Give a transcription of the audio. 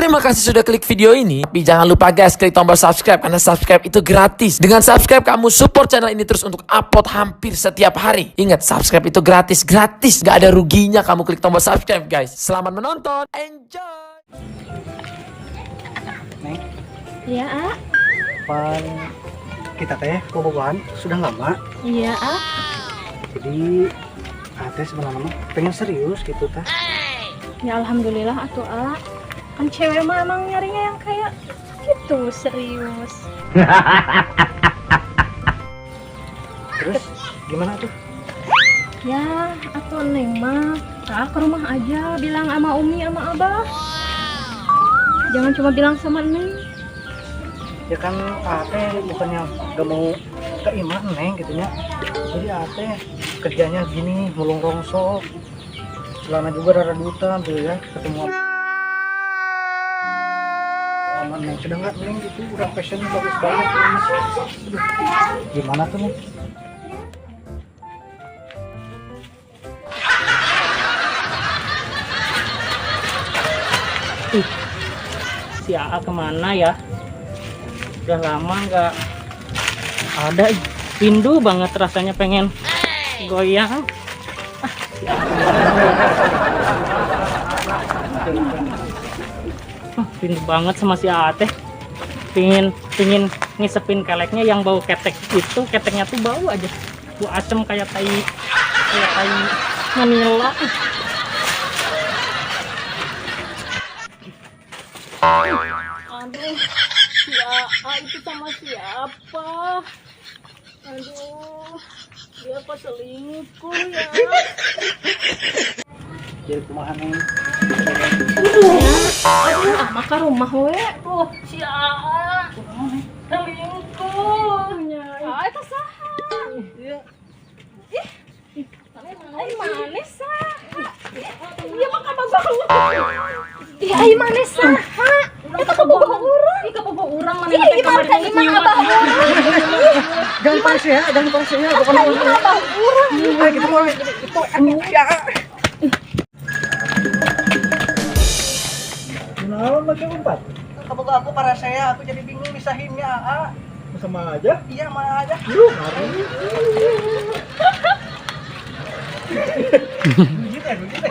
Terima kasih sudah klik video ini. Tapi jangan lupa guys, klik tombol subscribe karena subscribe itu gratis. Dengan subscribe kamu support channel ini terus untuk upload hampir setiap hari. Ingat, subscribe itu gratis, gratis. Gak ada ruginya kamu klik tombol subscribe guys. Selamat menonton, enjoy. Neng, Iya, A. pan kita teh bobogohan sudah lama. Iya, A. Jadi Ate sebenarnya mah pengen serius gitu teh. Ya alhamdulillah atuh, A. Kan cewek mah emang nyarinya yang kayak gitu, serius. Terus gimana tuh? Ya, atuh Neng mah, ah, ke rumah aja bilang sama Umi sama Abah. Jangan cuma bilang sama Neng. Ya kan Ate bukannya gak mau ke imah Neng gitu nya. Jadi Ate kerjanya gini, mulung rongsok. Celana juga rada dutan tuh ya, ketemu sama Neng. Sedangkan Neng gitu udah fashionnya bagus banget. Aduh, gimana tuh Neng? Ih, si AA kemana ya? Udah lama nggak ada. Ih, rindu banget rasanya pengen goyang. Ah, si AA kemana ya? Ah, rindu banget sama si AA teh. Pingin ngisepin keleknya yang bau ketek itu, keteknya tuh bau aja. Bau asem kayak tai Manila. Aduh, si AA itu sama siapa? Aduh, dia kok selingkuh ya? Jadi kumaha Neng? Aduh, ah, maka rumah we. Oh, si AA selingkuh. Ah, itu saha? Ih, ai manis saha? Iya mah kabogoh urang. Ih, ai manis saha? Eta kabogoh urang. Ih, kabogoh urang mana Ih, imah ka imah abah urang. Jangan panas ya, jangan panas ya, bukan Ka imah abah urang. Ah, gitu mah itu ya. Kenapa pakai umpat? Kabogoh aku para saya, aku jadi bingung misahinnya AA. Sama aja. Iya, mana aja. Lu ngari. Gitu ya, gitu.